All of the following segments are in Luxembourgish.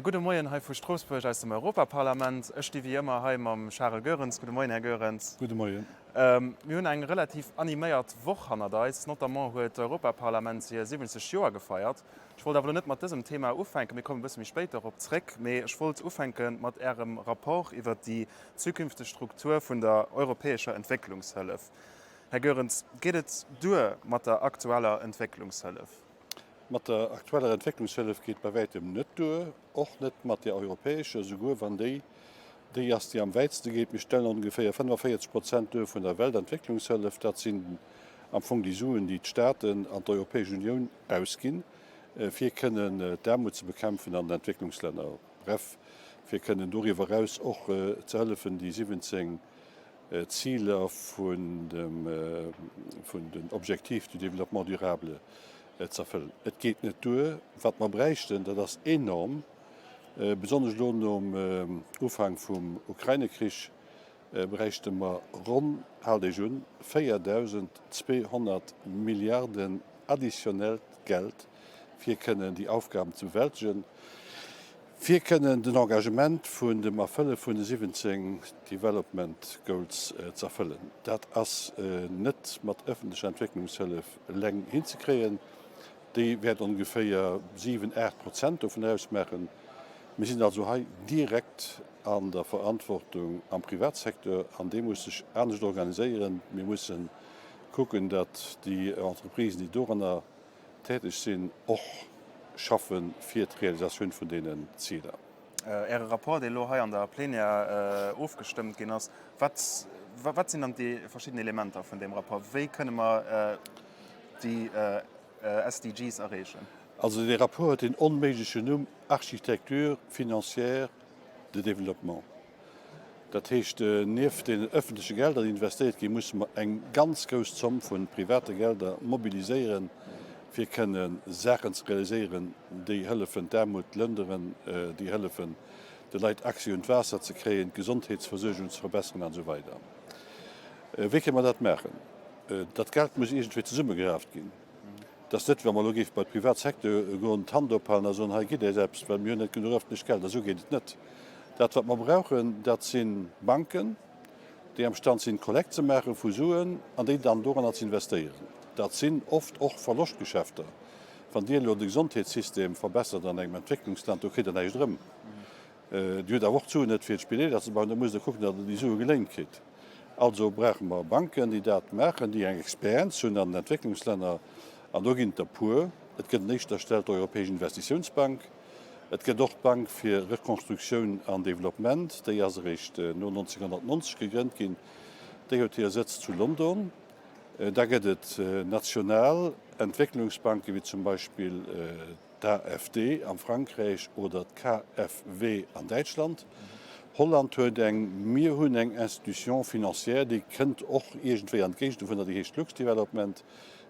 Gudde Moien hei vu Stroossbuerg aus dem Europaparlament. Ech sti wéi ëmmer hei mam Charel Goerens. Gudde Moien, Här Goerens. Gudde Moien. Mir hunn eng relativ animéiert Woch hannert eis. Notamment huet d'Europaparlament hir 70 Joer gefeiert. Ech wollt awer elo net mat dësem Thema ufänken, mir kommen e bësse méi spéit dorop zréck, mee ech wollt ufänke mat Ärem Rapport iwwert déi zukünfteg Struktur vun der europäescher Entwécklungshëllef. Här Goerens, geet et duer mat der aktueller Entwécklungshëllef? Mat der aktueller Entwécklungshëllef geet bei wäitem net duer, och net mat där europäescher, esouguer wann déi déi ass, déi am wäitste geet. Mir stellen ongeféier 45 Prozent duer vun der Weltentwécklungshëllef. Dat sinn am Fong déi Suen, déi d'Staaten an d'Europäesch Unioun ausginn, fir kënnen d'Aarmut ze bekämpfen an den Entwécklungslänner, bref, fir kënnen doriwwer eraus och ze hëllefen, déi 17 Ziler vun den Objectifs du développement durable z'erfëllen. Et geet net duer. Wat mer bräichten, dat ass enorm, besonnesch elo nom Ufank vum Ukraine-Krich, bräichte mer ronn, haalt Iech un, 4.200 Milliarden additionnellt Geld, fir kënnen déi Aufgaben ze bewältegen. Fir kënnen den Engagement vun dem Erfëlle vun de 17 Development Goals z'erfëllen. Dat ass net mat ëffentlecher Entwécklungshëllef eleng hinzekréien. Déi wäert ongeféier 7, 8 Prozent dovun ausmaachen. Mir sinn also hei direkt an der Verantwortung am Privatsecteur an dee muss sech anescht organiséieren. Mir musse kucken, datt déi Entreprisen, déi doranner täteg sinn, och schaffe fir d'Realisatioun vun deenen Ziler. Äre Rapport, dee elo hei an der Plenière ofgestëmmt ginn ass, wat, wat sinn dann déi verschidden Elementer vun deem Rapport? Wéi kënne mer déi SDGs erreechen? Also dee Rapport huet deen onméiglechen Numm Architecture financière de développement. Dat heescht, nieft deenen öffentleche Gelder, déi investéiert ginn, musse mer eng ganz grouss Zomm vu private Gelder mobiliséieren, fir kënne Saachen ze realiséieren, déi hëllefen, d'Aarmut lënderen, déi hëllefen, de Leit Accès un d'Waasser ze kréien, d'Gesondheetsversuergung ze verbesseren an esou weider. Wéi kënne mer dat maachen? Dat Geld muss iergendwéi zesummegeraaft ginn. Et ass net, wa mer elo géife bei de Privatsecteur goen, d'Hand ophalen a soen, hei gitt äis eppes, well mir hunn net genuch ëffentlech Gelder. Esou geet et net. Dat, wat mer brauchen, dat si Banken, déi am Stand sinn, Kollekt ze maache vu Suen an déi dann doranner ze investéieren. Dat sinn oft och Verloschtgeschäfter. Wann Dir elo de Gesondheetssystem verbessert an engem Entwécklungsland, do kritt Der näischt erëm. Dir hutt awer och d'Suen net, fir d'Spideeler ze bauen. Da musst Der kucken, datt Der déi Sue geléint kritt. Also brauche mer Banken, déi dat maachen, déi eng Experienz hunn an den Entwécklungslänner. An do ginn et der puer. Et gëtt un éischter Stell d'Europäesch Investitiounsbank. Et gëtt och d'Bank fir Rekonstruktioun an Developpement. Déi ass eréischt no 1990 gegrënnt ginn. Déi huet hire Sëtz zu London. Da gëtt et national Entwécklungsbanken, wéi zum Beispill d'AFD am Frankräich oder d'KfW an Däitschland. Holland huet eng, mir hunn eng Institution financière, déi kënnt och iergendwéi an d'Géigend dovunner, déi heescht Lux-Development.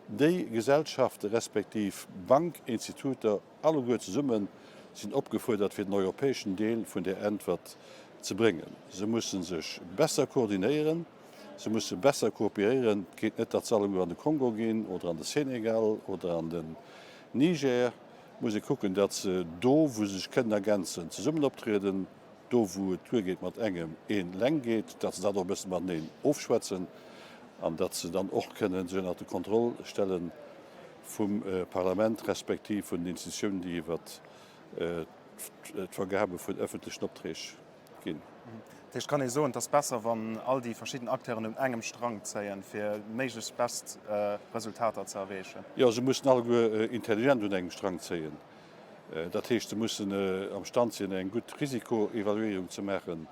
Déi Gesellschafte respektiv Bankinstituter alleguer zesumme sinn opgefuerdert, fir den europäeschen Deel vun där Äntwert ze bréngen. Se musse sech besser koordinéieren, se musse besser kooperéieren. Et geet net, datt se alleguer an de Kongo ginn oder an de Senegal oder an den Niger muss ee kucken, datt se do, wou se sech kënnen ergänzen, zesummen optrieden, do, wou et duergeet mat engem, een eleng geet, datt se dat och e bësse mateneen ofschwätzen an datt se dann och kënnen sech ënnert de Kontroll stelle vum Parlament respektiv vun den Institutiounen, déi iwwert d'Vergabe vun öffentlechen Opträg ginn. Dat heescht, kann ee soen, et ass besser, wann all déi verschidden Acteuren un engem Strang zéien, fir méiglechst best Resultater ze erreechen? Jo, se mussen alleguer intelligent un engem Strang zéien. Dat heescht, se mussen am Stand sinn, eng gutt Risikoevaluéierung ze maachen.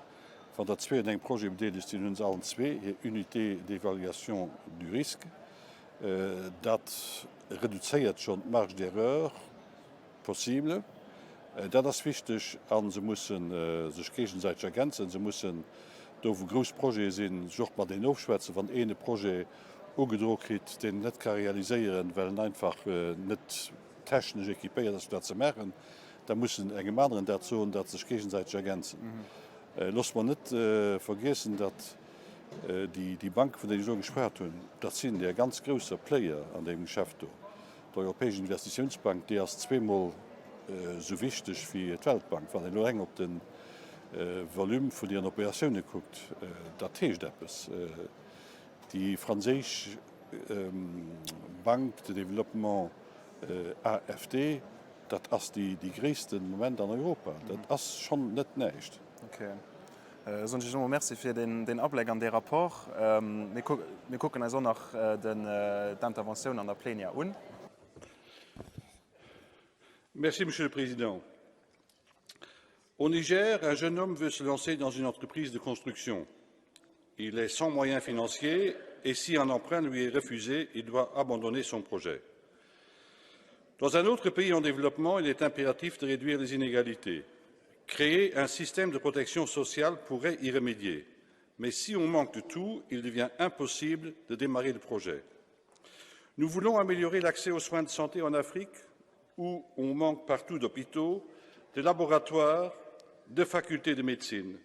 Wann der zwee un engem Projet bedeelegt sinn, hu se allen zwee hir Unité d'évaluation du risque. Dat reduzéiert schonn d'Marge d'erreur. Possible. Dat ass wichteg. A se musse sech géigesäiteg ergänzen. Se mussen do, wou grouss Projete sinn, sech och mateneen ofschwätzen. Wann een e Projet ugedro kritt, deen en net ka realiséieren, well en einfach net technesch équipéiert ass, fir dat ze maachen, da muss en engem aneren dat soen, datt se sech géigesäiteg ergänzen. Loosse mer net vergiessen, datt déi Banken, vun deenen ech elo geschwat hunn, dat sinn där ganz grousser Player an deem Geschäft do. D'Europäesch Investitiounsbank, déi ass zweemol. esou wichteg wéi d'Weltbank. Wann een elo reng op de Volume vun hiren Operatioune kuckt, dat heescht eppes. Déi franséisch Banque de développement AFD, dat ass déi gréissten de Moment an Europa. Dat ass schonn net näischt. Ok. Soen ech Iech emol Merci fir deen Abléck an dee Rapport. Mir kucken eis och nach d'Interventioun an der Plenière un. Merci, Monsieur le Président. Au Niger, un jeune homme veut se lancer dans une entreprise de construction. Il est sans moyens financiers et si un emprunt lui est refusé, il doit abandonner son projet. Dans un autre pays en développement, il est impératif de réduire les inégalités. Créer un système de protection sociale pourrait y remédier. Mais si on manque de tout, il devient impossible de démarrer le projet. Nous voulons améliorer l'accès aux soins de santé en Afrique, où on manque partout d'hôpitaux, de laboratoires, de facultés de médecine.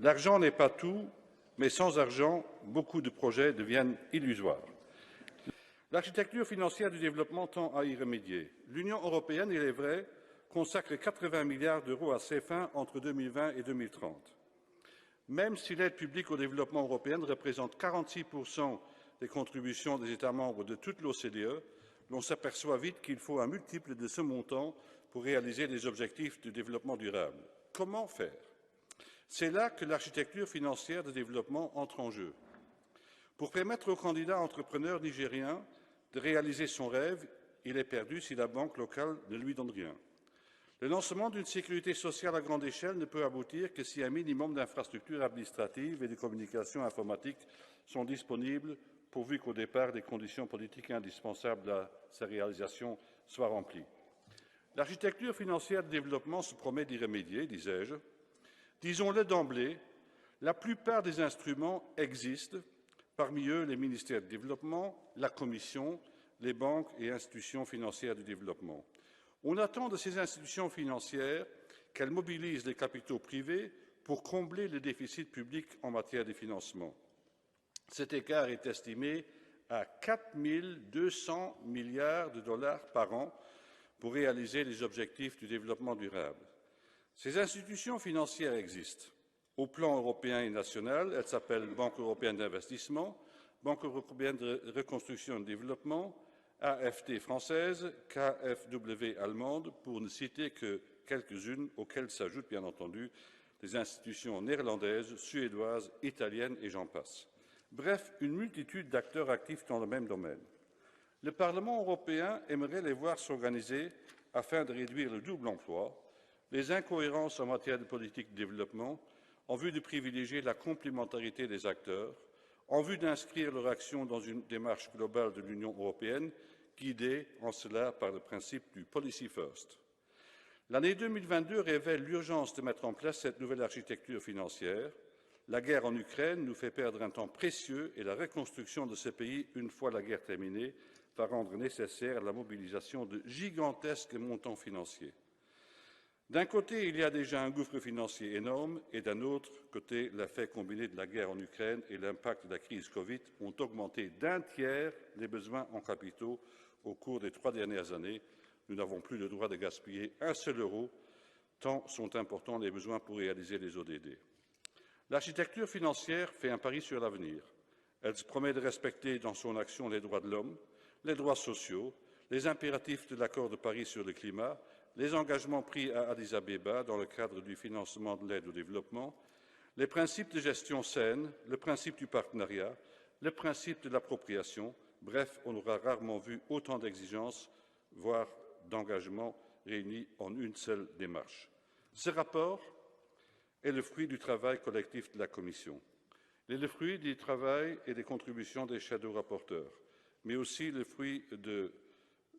L'argent n'est pas tout, mais sans argent, beaucoup de projets deviennent illusoires. L'architecture financière du développement tend à y remédier. L'Union européenne, il est vrai, consacre 80 milliards d'euros à ses fins entre 2020 et 2030. Même si l'aide publique au développement européen représente 46 des contributions des États membres de toute l'OCDE, l'on s'aperçoit vite qu'il faut un multiple de ce montant pour réaliser les objectifs du développement durable. Comment faire C'est là que l'architecture financière de développement entre en jeu. Pour permettre au candidat entrepreneur nigérien de réaliser son rêve, il est perdu si la banque locale ne lui donne rien. Le lancement d'une sécurité sociale à grande échelle ne peut aboutir que si un minimum d'infrastructures administratives et de communications informatiques sont disponibles, pourvu qu'au départ des conditions politiques indispensables à sa réalisation soient remplies. L'architecture financière de développement se promet d'y remédier, disais-je. Disons-le d'emblée, la plupart des instruments existent, parmi eux les ministères du développement, la Commission, les banques et institutions financières du développement. On attend de ces institutions financières qu'elles mobilisent les capitaux privés pour combler le déficit public en matière de financement. Cet écart est estimé à 4 200 milliards de dollars par an pour réaliser les objectifs du développement durable. Ces institutions financières existent. Au plan européen et national, elles s'appellent Banque européenne d'investissement, Banque européenne de reconstruction et de développement, AFT française, KfW allemande, pour ne citer que quelques-unes auxquelles s'ajoutent bien entendu des institutions néerlandaises, suédoises, italiennes et j'en passe. Bref, une multitude d'acteurs actifs dans le même domaine. Le Parlement européen aimerait les voir s'organiser afin de réduire le double emploi, les incohérences en matière de politique de développement, en vue de privilégier la complémentarité des acteurs, en vue d'inscrire leur action dans une démarche globale de l'Union européenne, guidée en cela par le principe du policy first. L'année 2022 révèle l'urgence de mettre en place cette nouvelle architecture financière. La guerre en Ukraine nous fait perdre un temps précieux et la reconstruction de ce pays, une fois la guerre terminée, va rendre nécessaire la mobilisation de gigantesques montants financiers. D'un côté, il y a déjà un gouffre financier énorme et d'un autre côté, l'effet combiné de la guerre en Ukraine et l'impact de la crise Covid ont augmenté d'un tiers les besoins en capitaux au cours des trois dernières années. Nous n'avons plus le droit de gaspiller un seul euro, tant sont importants les besoins pour réaliser les ODD. L'architecture financière fait un pari sur l'avenir. Elle se promet de respecter dans son action les droits de l'homme, les droits sociaux, les impératifs de l'accord de Paris sur le climat, les engagements pris à Addis Abeba dans le cadre du financement de l'aide au développement, les principes de gestion saine, le principe du partenariat, le principe de l'appropriation. Bref, on aura rarement vu autant d'exigences, voire d'engagements réunis en une seule démarche. Ce rapport est le fruit du travail collectif de la Commission. Il est le fruit du travail et des contributions des shadow rapporteurs, mais aussi le fruit de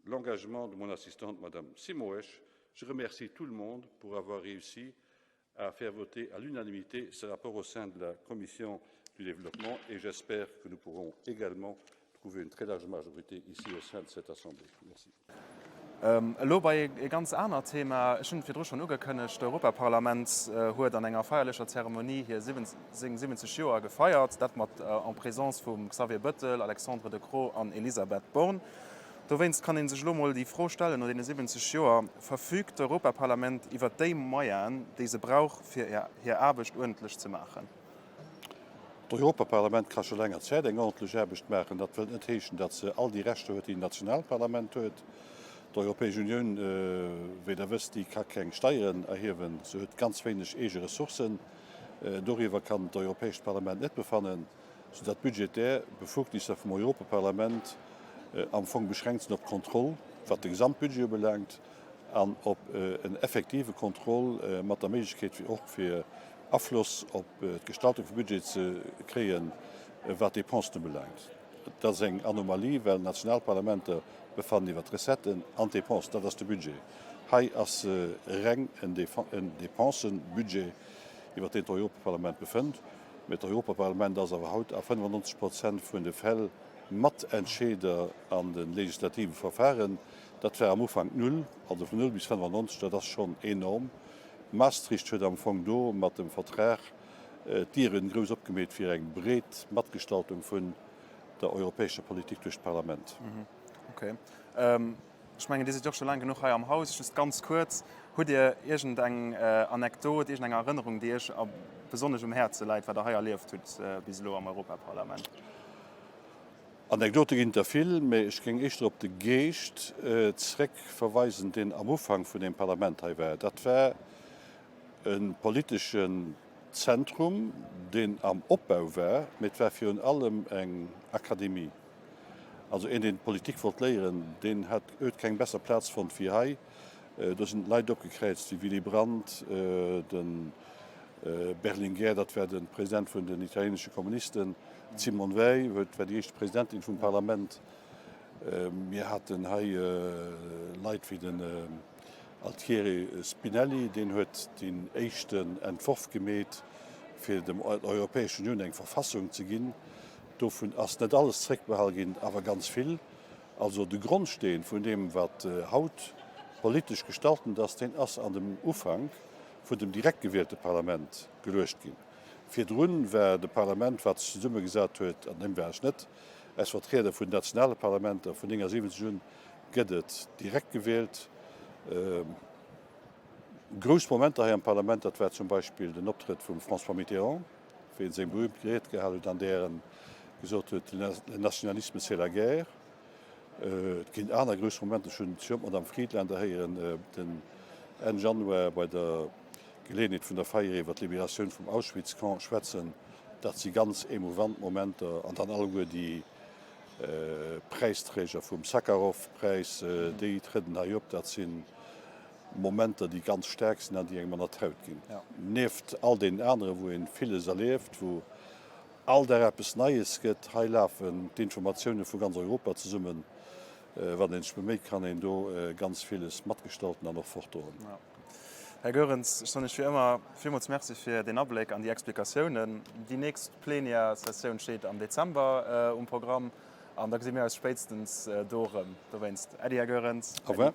l'engagement de mon assistante, Madame Simoes. Je remercie tout le monde pour avoir réussi à faire voter à l'unanimité ce rapport au sein de la Commission du développement et j'espère que nous pourrons également trouver une très large majorité ici au sein de cette Assemblée. Merci. Elo bei e ganz anert Thema. Ech hunn et virdru schonn ugekënnegt, D'Europaparlament huet an enger feierlecher Zeremonie hir seng 70 Joer gefeiert, dat mat en présence vum Xavier Bëttel, Alexandre De Croo an Elisabeth Borne. Dowéinst kann ee sech elo mol déi Fro stellen, no deene 70 Joer, Verfüügt d'Europaparlament iwwert déi Moyenen, déi se brauch, fir hir Aarbecht uerdentlech ze maachen? D'Europaparlament ka scho länger Zäit eng ordentlech Aarbecht maachen. Dat wëllt net heeschen, datt se all déi Rechter huet, déi en Nationalparlament huet. D'Europäesch Unioun, wéi Der wësst, déi ka keng Steieren erhiewen. Se huet ganz wéineg eege Ressourcen. Doriwwer kann d'Europäescht Parlament net befannen, soudatt d'budgetär Befugnisser vum Europaparlament am Fong beschränkt sinn op d'Kontroll, wat de Gesamtbudget ubelaangt, an op en effektive Contrôle mat der Méiglechkeet fir och fir Afloss op d'Gestaltung vum Budget ze kréien, wat d'Dépensen ubelaangt. Dat ass eng Anomalie, well national Parlamenter befannen iwwer d'Recetten an d'Dépensen. Dat ass de Budget. Hei ass reng en Dépensen-Budget, iwwer deen d'Europaparlament befënnt. Mä d'Europaparlament ass awer haut a 95 Prozent vun de Fäll Matentscheeder an de legislative Verfahren. Dat war am Ufank null, also vun null bis 95, dat ass schonn enorm. Maastricht huet am Fong do mat dem Vertrag d'Dieren grouss opgemeet fir eng breet Matgestaltung vun der europäescher Politik duerch d'Parlament. Ok. Ech mengen, Dir sidd jo och scho laang genuch hei am Haus. Just ganz kuerz, Hutt Dir iergend eng Anekdot, iergend eng Erënnerung, déi Iech besonnesch um Häerze läit, wat Der hei erlieft hutt bis elo am Europaparlament? Anekdote ginn et der vill, mä ech géing éischter op de Geescht zréck verweisen, deen am Ufank vun deem Parlament hei war. Dat war e politeschen Zentrum, deen am Opbau war, mä et war virun allem eng Akademie. Also een, deen Politik wollt léieren, deen hat, huet keng besser Plaz fonnt wéi hei. Do sinn Leit opgekräizt wéi Willy Brandt, de Berlinguer, dat war de President vun den italienesche Kommunisten, d'Simone Veil huet, war déi éischt Presidentin vum Parlament. Mir haten hei Leit wéi den Altieri Spinelli, deen huet deen éischten Entworf gemeet, fir dem Europäeschen Unioun eng Verfassung ze ginn. Dovun ass net alles zréckbehal ginn, awer ganz vill. Also de Grondsteen vun deem, wat haut politesch gestaltend ass, deen ass an dem Ufank vun dem direkt gewielte Parlament geluecht ginn. Virdrun war de Parlament, wat sech zesummegesat huet, an deem war ech net, aus Vertrieder vun den nationale Parlamenter. Vun 79 un gëtt et direkt gewielt. Grouss Momenter hei am Parlament, dat war zum Beispill den Optrëtt vum François Mitterrand, wéi en seng berühmt Ried gehal huet, an där en gesot huet, Le nationalisme, c'est la guerre. Et ginn aner grouss Momenter, ech hunn d'Jo d'Madame Friedländer héieren den Enn Januar bei der Geleeënheet vun der Feier iwwer d'Liberatioun vum Auschwitz-Camp schwätzen. Dat si ganz emouvant Momenter. An dann alleguer déi Präisträger vum Sakharov-Präis, déi trëden hei op. Dat si Momenter, déi ganz staark sinn an déi engem an der d'Haut ginn. Nieft all deenen aneren, wou ee villes erlieft, wou all Dag eppes Neies gëtt. Hei lafen d'Informatioune vu ganz Europa zesummen. Wann ee sech beméit, kann een do ganz villes matgestalten an och fortdroen. Här Goerens, ech soen Iech wéi ëmmer villmools Merci fir deen Abléck an déi Explikatiounen. Déi nächst Plenièresessioun steet am Dezember um Programm an da gesi mir eis spéitstens do erëm. Dowéinst Äddi, Här Goerens. Au revoir.